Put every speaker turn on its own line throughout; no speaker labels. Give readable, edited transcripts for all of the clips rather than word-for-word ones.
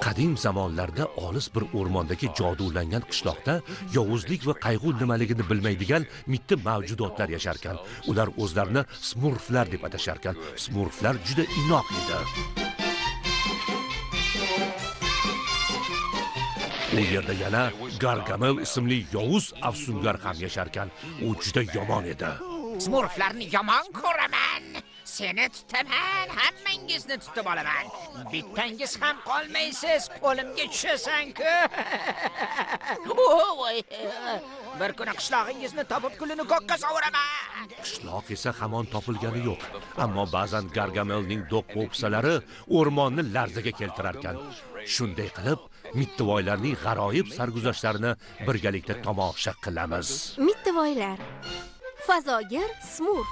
Qadim zamonlarda olis bir o'rmondagi jodulangan qishloqda yovuzlik va qayg'u nimaligini bilmaydigan mitti mavjudotlar yasharkan. Ular o'zlarini smurflar deb atasharkan. Smurflar juda inoq edi. U yerda yana Gargamel ismli yovuz afsungar ham yasharkan. U juda yomon edi.
Smurflarni yomon ko'raman. Seni tutaman, hammangizni tutib olaman. Bittangiz ham qolmaysiz, qo'limga tushasan-ku. Bir kuni qishlog'ingizni topib kulini ko'kka sovuraman.
Qishloq esa hamon topilgani yo'q. Ammo ba'zan Gargamelning do'q-po'pisalari o'rmonni larzaga keltirarkan. Shunday qilib, mittivoylarning g'aroyib sarguzashtlarini birgalikda tomosha qilamiz.
Mittivoylar. Fazogar Smurf.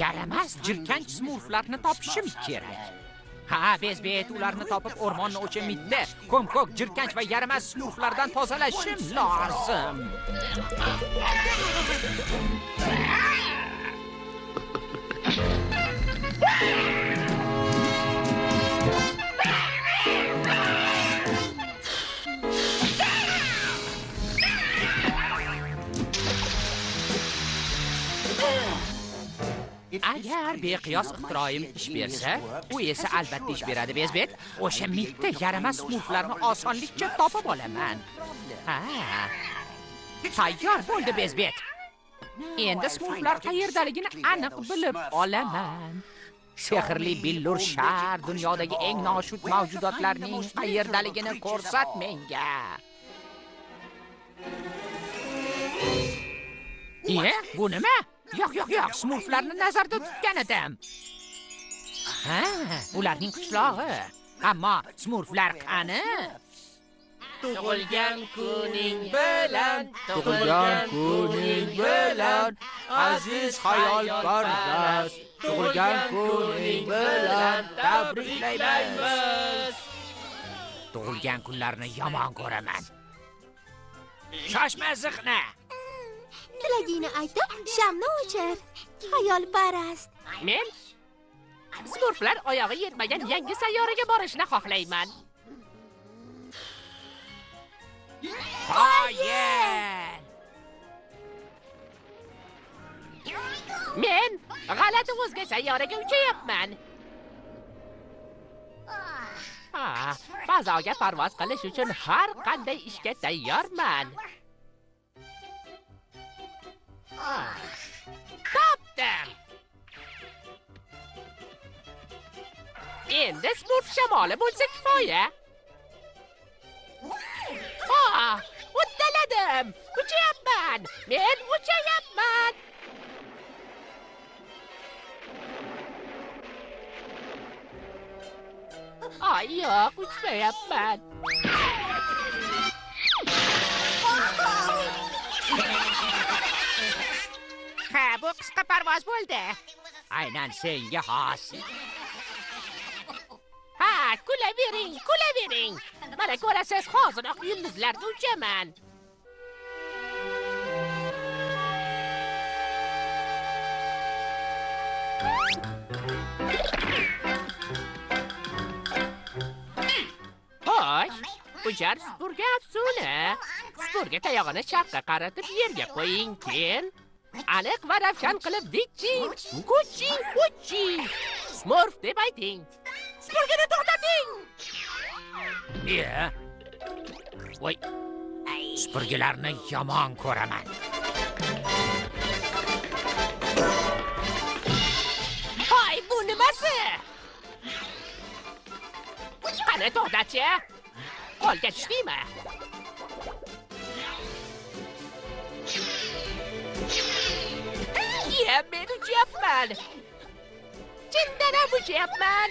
Yaramas jirkanch smurflarni topishim kerak. Ha, bezbet ularni topib o'rmonni o'sha mitti, ko'm-ko'k jirkanch va yaramas smurflardan tozalashim lozim. Agar beqiyos ixtiroyim ish bersa, u esa albatta ish beradi bezbet. O'sha mitti yaramas smurflarni osonlikcha topib olaman. Ha. Tayyor bo'ldi bezbet. Endi smurflar qayerdaligini aniq bilib olaman. Sehrli billur shar dunyodagi eng noshud mavjudotlarning qayerdaligini ko'rsat menga. Iye, bu nima? Yo'q, yo'q, yo'q, smurflarni nazarda tutgan edim. Ha, ularning qishlog'i. Ammo smurflar qani?
Tug'ilgan kuning bilan, tug'ilgan kuning bilan, aziz xayolparast, tug'ilgan kuning bilan tabriklaymiz.
Tug'ilgan kunlarni yomon ko'raman. Shoshma ziqna.
Tilagingni aytib, shamni o'chir. Xayolparast.
Men smurflar oyog'i yetmagan yangi sayyoraga borishni xohlayman. Qoyil! Men g'alati o'zga sayyoraga uchayapman. Ha, fazoga parvoz qilish uchun har qanday ishga tayyorman. Topdim! Endi smurf shamoli bo'lsa kifoya. Uddaladim! Uchayapman! Men uchayapman! Ay, yo'q, uchmayapman. Ha, bu qisqa parvoz bo'ldi. Aynan senga xos. Ha, kulavering, kulavering. Mana ko'rasiz, hoziroq yulduzlarda uchaman. Xo'sh, uchar supurgi afsuni. Supurgi tayog'ini sharqqa qaratib yerga qo'ying, keyin aniq va ravshan qilib dikchi, guchi, uchi. Smurf deb ayting. Supurgini to'xtating! Iya. Voy. Supurgilarni yomon ko'raman. Voy, bu nimasi? Qani to'xtachi? Qo'lga tushdingmi? Iya, men uchyapman. Chindan ham uchyapman.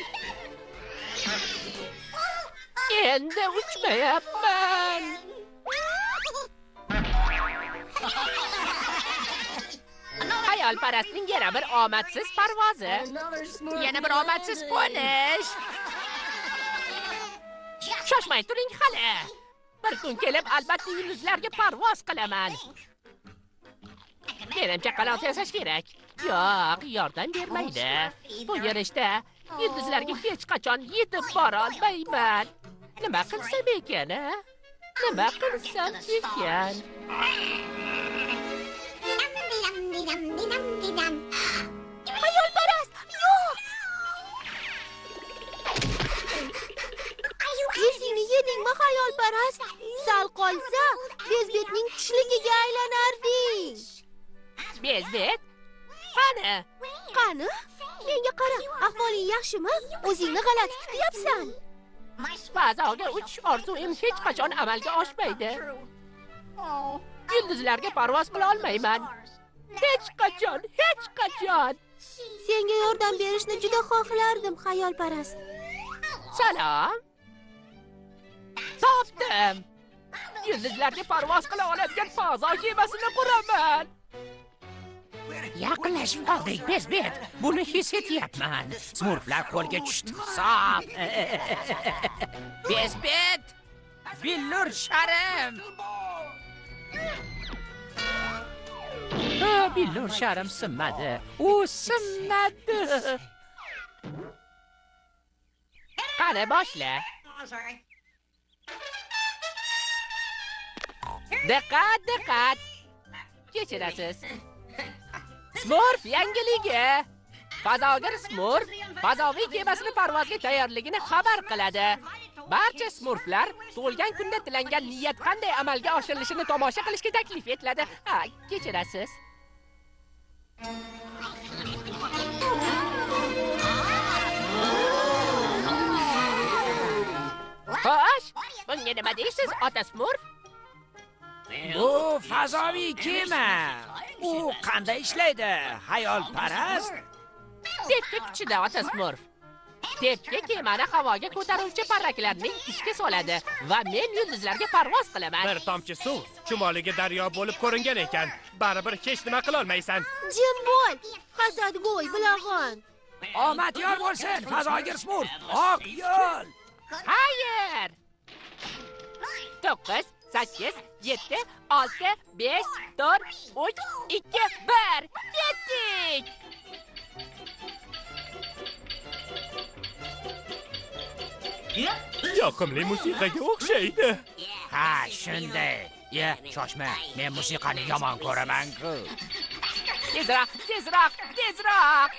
Endi uchmayapman. Xayolparastning yana bir omadsiz parvozi. Yana bir omadsiz qo'nish. Shoshmay turing hali. Bir kun kelib albatta yulduzlarga parvoz qilaman. Menimcha qanot yasash kerak. Yo'q, yordam bermaydi. Bu yurishda yulduzlarga hech qachon yetib bora olmayman. Nima qilsam ekan, a? Nima qilsam ekan?
Xayolparast, yo'q! Esingni yedingmi, xayolparast? Sal qolsa, Bezbetning tushligiga aylanarding.
Bezbet? Qani?
Qani? Menga qara, ahvoling yaxshimi? O'zingni g'alati tutyapsan.
Fazoga uchish orzuim hech qachon amalga oshmaydi. Yulduzlarga parvoz qila olmayman. Hech qachon, hech qachon.
Senga yordam berishni juda xohlardim, xayolparast.
Salom. Topdim. Yulduzlarga parvoz qila oladigan fazo kemasini quraman.
Yaqinlashib qoldik, Bezbet. Buni his etyapman. Smurflar qo'lga tushdi hisob. Bezbet! Billur sharim! Billur sharim sinmadi. U sinmadi.
Qani boshla. Diqqat, diqqat. Kechirasiz. Smurf yangiligi. Fazogir Smurf fazoviy kemasini parvozga tayyorligini xabar qiladi. Barcha Smurflar tug'ilgan kunda tilangan niyat qanday amalga oshirilishini tomosha qilishga taklif etiladi. Ha, kechirasiz. Xo'sh, bunga nima deysiz, ota Smurf?
Bu fazoviy kema. U qanday ishlaydi? Xayolparast?
Tepki kuchida, ota Smurf. Tepki kemani havoga ko'taruvchi parraklarning ishga soladi va men yulduzlarga parvoz qilaman.
Bir tomchi suv chumoliga daryo bo'lib ko'ringan ekan. Baribir hech nima qila olmaysan.
Jim bo'l, hasadgo'y bilag'on.
Omad yor bo'lsin, fazogir Smurf. Oq yo'l.
Xayr. 9, 8, 7, 6, 5, 4, 3, 2, 1. Ketdik!
Yoqimli musiqaga o'xshaydi.
Ha, shunday. Ye, shoshma. Men musiqani yomon ko'raman-ku.
Tezroq, tezroq, tezroq.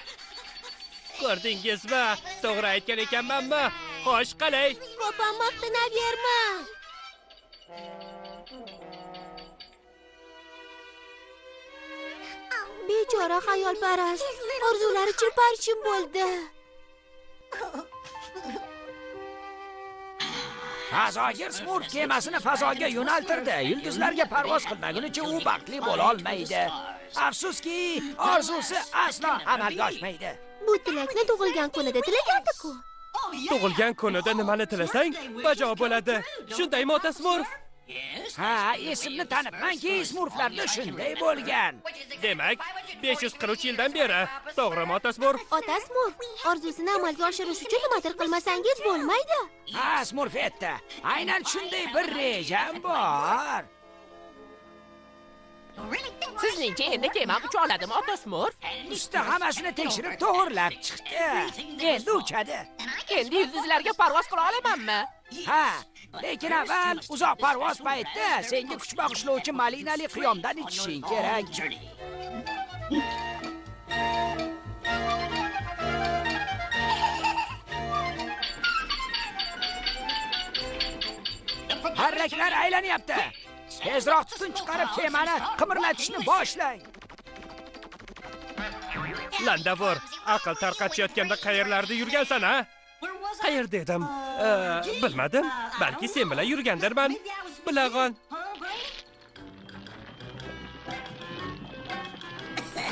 Ko'rdingizmi? To'g'ri aytgan ekanmanmi? Xo'sh, qalay?
Ko'p ham maqtanaverma. Bechora xayolparast, orzulari chirparchin bo'ldi.
Fazogir Smurf kemasini fazoga yo'naltirdi. Yulduzlarga parvoz qilmagunicha u baxtli bo'la olmaydi. Afsuski, orzusi aslo amalga oshmaydi.
Bu tilakni tug'ilgan kunida tilagandi-ku.
Tug'ilgan kunida nimani tilasang, bajo bo'ladi. Shundaymi, ota Smurf?
Ha, esimni tanibmanki, Smurflarda shunday bo'lgan.
Demak, 543 yildan beri. To'g'rimi, ota Smurf?
Ota Smurf, orzusini amalga oshirish uchun nimadir qilmasangiz bo'lmaydi.
Ha, Smurfetta, aynan shunday bir rejam bor.
Sizningcha endi kemam ucha oladimi, ota Smurf?
Usta hammasini tekshirib to'g'rilab chiqdi. Endi uchadi.
Endi yulduzlarga parvoz qila olamanmi?
Ha, lekin avval uzoq parvoz paytida senga kuch bag'ishlovchi malinali qiyomdan ichishing kerak. Parraklar aylanyapti. Tezroq tutun chiqarib kemani qimirlatishni boshlang.
Landavor, aql tarqatishayotganda qayerlarda yurgansan, ha? Qayerda edim? Bilmadim. Balki sen bilan yurgandirman. Bilag'on.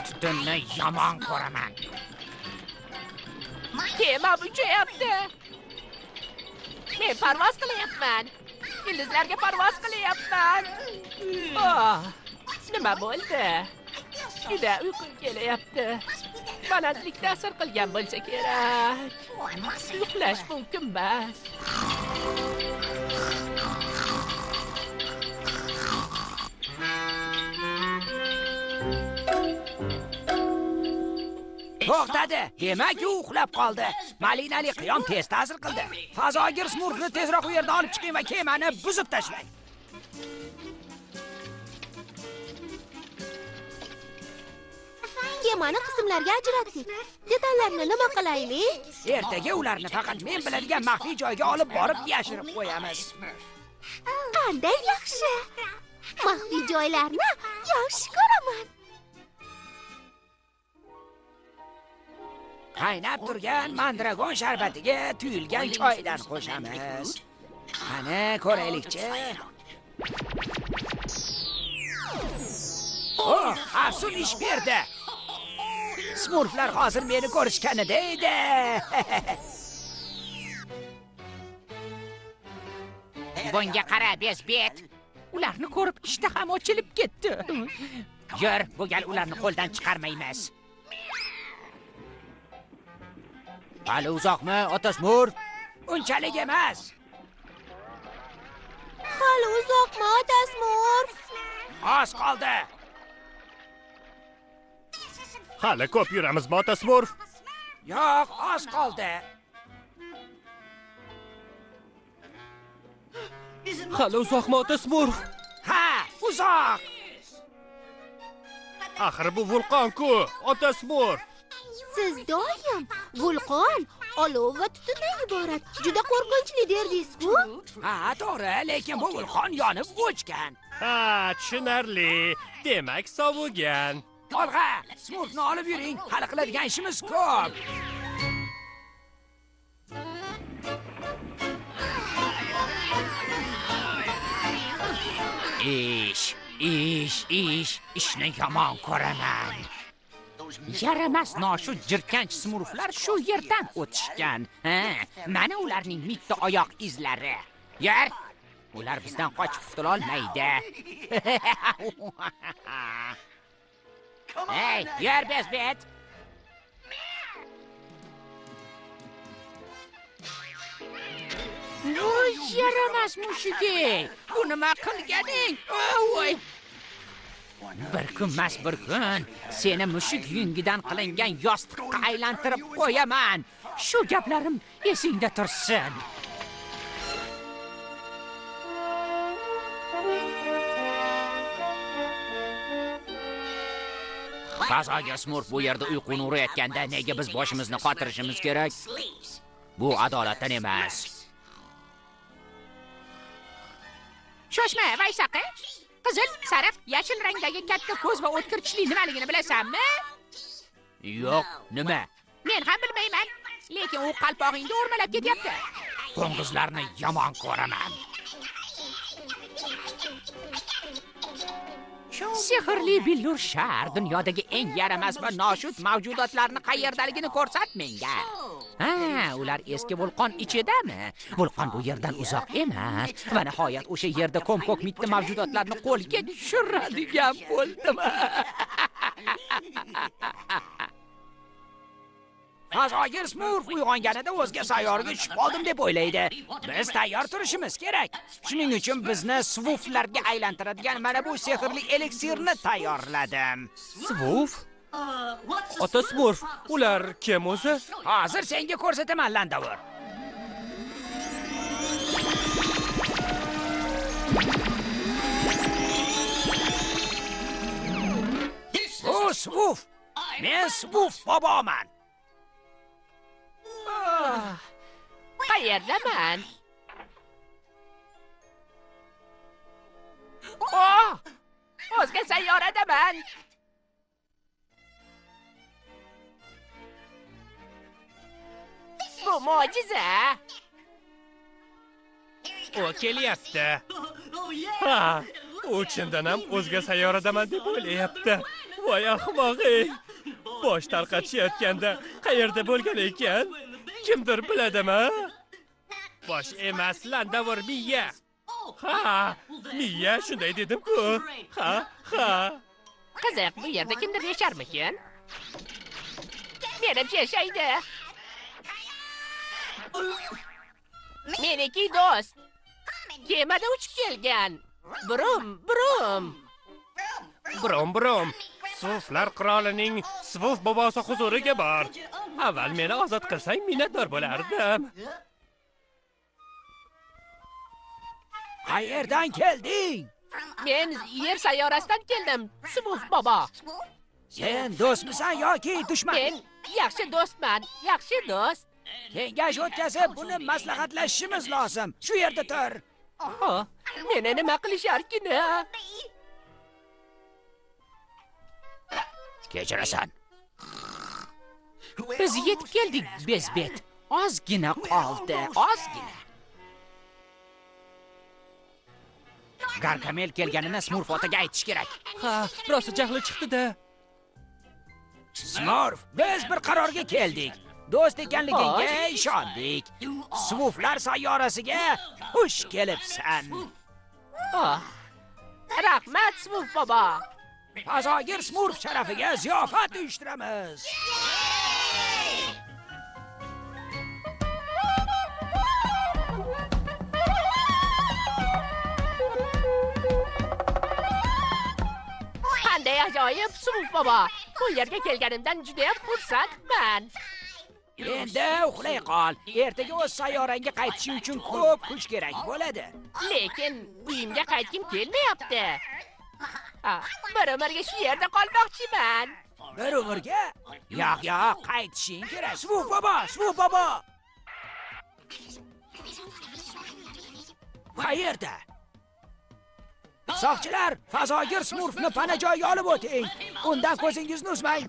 Tutunni yomon ko'raman.
Kemam uchayapti. Men parvoz qilyapman. Yulduzlarga parvoz qilyapman. Oh, nima bo'ldi? Juda uyqum kelyapti. Balandlik ta'sir qilgan bo'lsa kerak. Uxlash mumkin emas.
To'xtadi. Demak, u uxlab qoldi. Malinali qiyom tez ta'sir qildi. Fazogir Smurfni tezroq u yerdan olib chiqing va kemani buzib tashlang.
Kemani qismlarga ajratdik. Detallarni nima qilaylik?
Ertaga ularni faqat men biladigan maxfiy joyga olib borib yashirib qo'yamiz.
Qanday yaxshi! Maxfiy joylarni yaxshi ko'raman.
Qaynab turgan mandragon sharbatiga tuyulgan choydan qo'shamiz. Qani ko'raylikchi. Oh, afsun ish berdi. Smurflar hozir meni ko'rishganida edi.
Bunga qara, bezbet. Ularni ko'rib ishtaham ochilib ketdi. Yur, bu gal ularni qo'ldan chiqarmaymiz. Hali uzoqmi, ota Smurf?
Unchalik emas.
Hali uzoqmi, ota Smurf?
Oz qoldi.
Hali ko'p yuramizmi, ota Smurf?
Yo'q, oz qoldi.
Hali uzoqmi, ota Smurf?
Ha, uzoq.
Axir bu vulqon-ku, ota Smurf.
Siz doim vulqon, olov va tutundan iborat. Juda qo'rqinchli derdingiz-ku.
Ha, to'g'ri, lekin bu vulqon yonib o'chgan.
Ha, tushunarli. Demak, sovigan.
Olg'a, Smurfni olib yuring. Hali qiladigan ishimiz ko'p.
Ish, ish, ish, ishni yomon ko'raman. Yaramas noshud jirkanch smurflar shu yerdan o'tishgan. Ha, mana ularning mitti oyoq izlari. Yur, ular bizdan qochib qutula olmaydi. Hey, yur bezbet. Voy, yaramas mushukey! Bu nima qilganing? Voy! Bir kun mas bir kun seni mushuk yungidan qilingan yostiqqa aylantirib qo'yaman. Shu gaplarim esingda tursin. Fazogir Smurf bu yerda uyquni urayotganda nega biz boshimizni qotirishimiz kerak? Bu adolatdan emas. Shoshma, vaysaqi. Qizil, sariq, yashil rangdagi katta ko'z va o'tkir tishli nimaligini bilasanmi? Yo'q, nima? Men ham bilmayman, lekin u qalpog'ingda o'rmalab ketyapti. Qo'ng'izlarni yomon ko'raman. Sehrli billur shar dunyodagi eng yaramas va noshud mavjudotlarni qayerdaligini ko'rsat menga. Ha, ular eski vulqon ichidami? Vulqon bu yerdan uzoq emas va nihoyat o'sha yerda ko'm-ko'k mitti mavjudotlarni qo'lga tushiradigan bo'ldim.
Fazogir Smurf uyg'onganida o'zga sayyoraga tushib qoldim deb o'ylaydi. Biz tayyor turishimiz kerak. Shuning uchun bizni svuflarga aylantiradigan mana bu sehrli eliksirni tayyorladim.
Svuf? Ota Smurf, ular kim o'zi?
Hozir senga ko'rsataman, Landavur. Bu Svuf. Men Svuf boboman.
Qayerdaman? Oh! O'zga sayyoradaman. Bu mo'jiza.
O kelyapti. Ha, u chindan ham o'zga sayyoradaman deb o'ylayapti. Voy ahmoq ey! Bosh tarqatishayotganda qayerda bo'lgan ekan? Kimdir biladimi? Bosh emas, Landavur, miya. Ha, miya shunday dedim-ku. Ha, ha.
Qiziq, bu yerda kimdir yasharmikin? Menimcha yashaydi. Meniki do'st. Kemada uchib kelgan. Brum, brum.
Brum, brum. Svuflar qirolining Svuf bobosi huzuriga bor. Avval meni ozod qilsang minnatdor bo'lardim.
Qayerdan kelding?
Men Yer sayyorasidan keldim, Svuf bobo.
Sen do'stmisan yoki dushman?
Men yaxshi do'stman, yaxshi do'st.
Kengash o'tkazib, buni maslahatlashishimiz lozim. Shu yerda tur.
Meni nima qilisharkin?
Kechirasan.
Biz yetib keldik, bezbet. Ozgina qoldi, ozgina.
Gargamel kelganini Smurf otaga aytish kerak.
Ha, rosa jahli chiqdi-da.
Smurf, biz bir qarorga keldik. Do'st ekanligingga ishondik. Svuflar sayyorasiga xush kelibsan.
Rahmat, Svuf bobo.
Fazogir Smurf sharafiga ziyofat uyushtiramiz.
Qanday ajoyib, Svuf bobo. Bu yerga kelganimdan juda ham xursandman.
Endi uxlay qol. Ertaga o'z sayyorangga qaytishing uchun ko'p kuch kerak bo'ladi.
Lekin uyimga qaytgim kelmayapti. Bir umrga shu yerda qolmoqchiman.
Bir umrga? Yo'q, yo'q, qaytishing kerak. Svuf bobo, Svuf bobo. Qayerda? Soqchilar, fazogir Smurfni pana joyga olib o'ting. Undan ko'zingizni uzmang.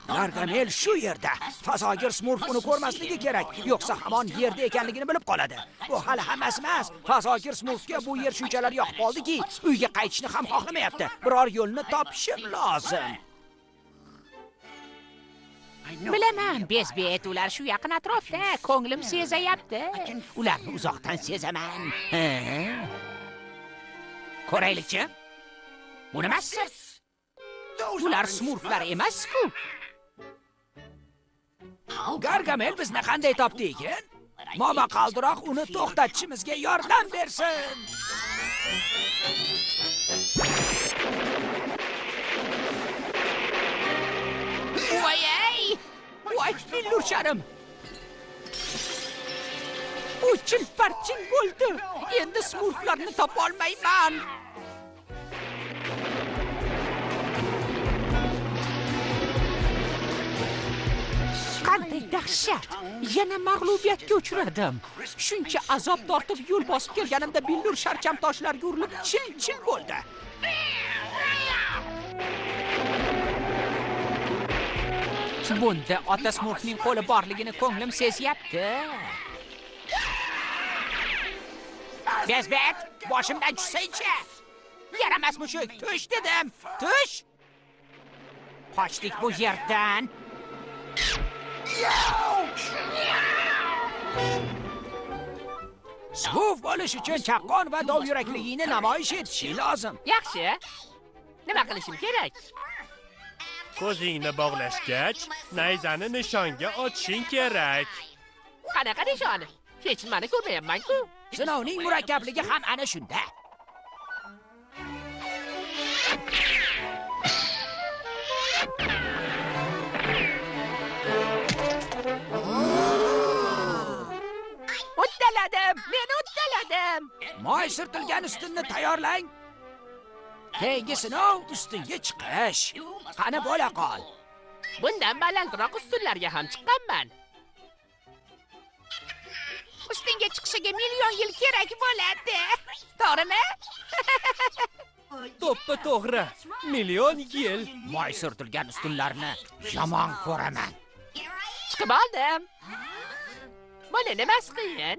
Gargamel shu yerda. Fazogir Smurf uni ko'rmasligi kerak, yo'qsa hamon yerda ekanligini bilib qoladi. Bu hali hammasi emas. Fazogir Smurfga bu yer shunchalar yoqib qoldiki, uyga qaytishni ham xohlamayapti. Biror yo'lni topishim lozim.
Bilaman, bezbet, ular shu yaqin atrofda. Ko'nglim sezayapti.
Ularni uzoqdan sezaman. Ko'raylikchi. Bu nimasi?
Ular Smurflar emas-ku.
Gargamel bizni qanday topdi ekan? Momo Qaldiroq uni to'xtatishimizga yordam bersin.
Voy-ey! Voy, billurcharim! U chilparchin bo'ldi. Endi Smurflarni topa olmayman. Qanday dahshat! Yana mag'lubiyatga uchradim. Shuncha azob tortib yo'l bosib kelganimda billur sharcham toshlarga urilib chil-chil bo'ldi. Bunda ota Smurfning qo'li borligini ko'nglim sezyapti. Bezbet, boshimdan tushsaychi. Yaramas mushuk, tush dedim. Tush. Qochdik bu yerdan.
Svuf bo'lish uchun chaqqon va dovyurakligingni namoyish etishing lozim.
Yaxshi. Nima qilishim kerak?
Ko'zingni bog'lashgach, nayzani nishonga otishing kerak.
Qanaqa nishon? Hech nimani ko'rmayapman-ku.
Sinovning murakkabligi ham ana shunda.
Uddaladim, men uddaladim.
Moy surtilgan ustunni tayyorlang. Keyingi sinov ustunga chiqish. Qani bo'la qol.
Bundan balandroq ustunlarga ham chiqqanman.
Ustunga chiqishiga million yil kerak bo'ladi. To'g'rimi?
To'ppa to'g'ri. Million yil.
Moy surtilgan ustunlarni yomon ko'raman.
Chiqib oldim. Buni nimasi qiyin?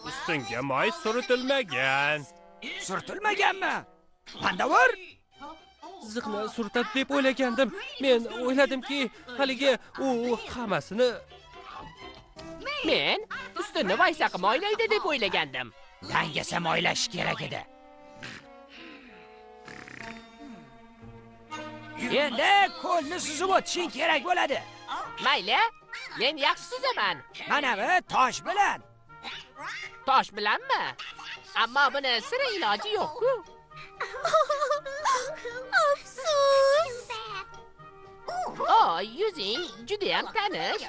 Ustunga moy surtilmagan.
Surtilmaganmi? Pandavur?
Ziqni surtadi deb o'ylagandim. Men o'yladimki, haligi u hammasini.
Men ustunni vaysaqi moylaydi deb o'ylagandim.
Dangasa moylash kerak edi. Endi ko'lni suzib o'tishing kerak bo'ladi.
Mayli, men yaxshi suzaman.
Mana bu tosh bilan.
Tosh bilanmi? Ammo buni sira iloji yo'q-ku. O, yuzing judayam tanish.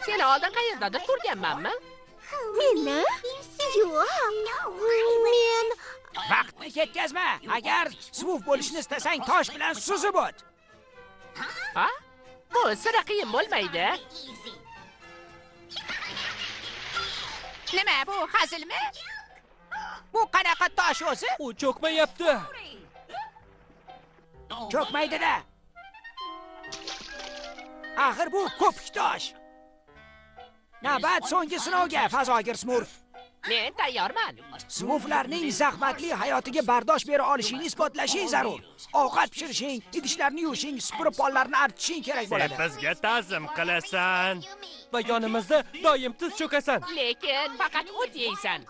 Seni oldin qayerdadir ko'rganmanmi?
Meni? Yo'q. Men
Vaqtni ketkazma. Agar Smurf bo'lishni istasang, tosh bilan suzib o't.
Ha? Bu sira qiyin bo'lmaydi.
Nima bu, hazilmi? Bu qanaqa tosh o'zi?
U cho'kmayapti.
Cho'kmaydi-da. Axir bu ko'pik tosh. Navbat so'nggi sinovga, fazogir Smurf.
Men tayyorman.
Smurflarning zahmatli hayotiga bardosh bera olishingni isbotlashing zarur. Ovqat pishirishing, idishlarni yuvishing, supurib pollarni artishing kerak bo'ladi.
Sen bizga ta'zim qilasan va yonimizda doim tiz cho'kasan.
Lekin faqat o't yeysan.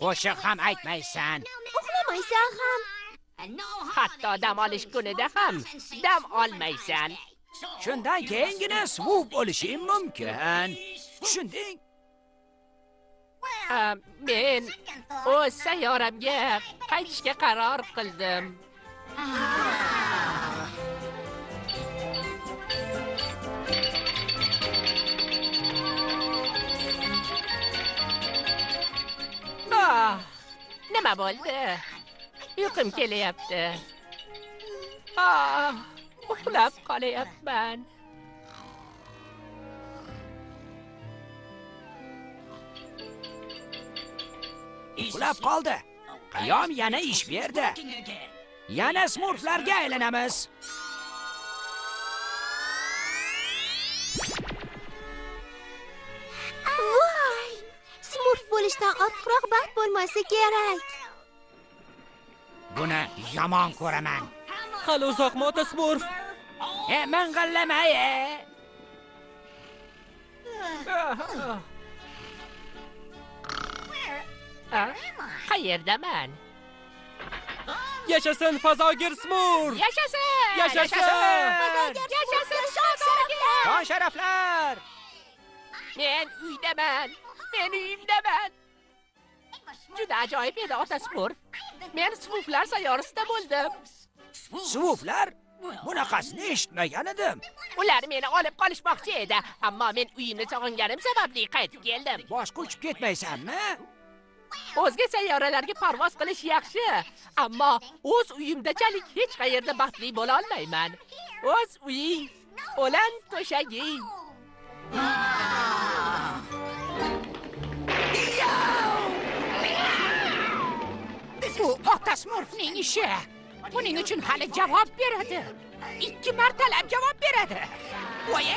Qo'shiq ham aytmaysan.
Uxlamaysan ham.
Hatto dam olish kunida ham dam olmaysan.
Shundan keyingina Smurf bo'lishing mumkin. Tushunding?
Men o'z sayyoramga qaytishga qaror qildim. Nima bo'ldi? Uyqum kelyapti. Uxlab qolyapman.
Uxlab qoldi. Qiyom yana ish berdi. Yana Smurflarga aylanamiz.
Voy! Smurf bo'lishdan ortiqroq baxt bo'lmasa kerak.
Buni yomon ko'raman.
Hali uzoqmi, ota Smurf?
Ming'illamay.
Qayerdaman?
Yashasin fazogir Smurf!
Yashasin!
Yashasin!
Yashasin fazogir!
Shon sharaflar!
Men uydaman. Men uyimdaman. Juda ajoyib edi, ota Smurf. Men Smurflar sayyorasida bo'ldim.
Smurflar? Bunaqasini eshitmagan edim.
Ular meni olib qolishmoqchi edi, ammo men uyimni sog'inganim sababli qaytib keldim.
Boshqa uchib ketmaysanmi?
O'zga sayyoralarga parvoz qilish yaxshi, ammo o'z uyimdachalik hech qayerda baxtli bo'la olmayman. O'z uying, o'lan to'shaging.
Bu ota Smurfning ishi. Buning uchun hali javob beradi. 2 martalab javob beradi. Voy!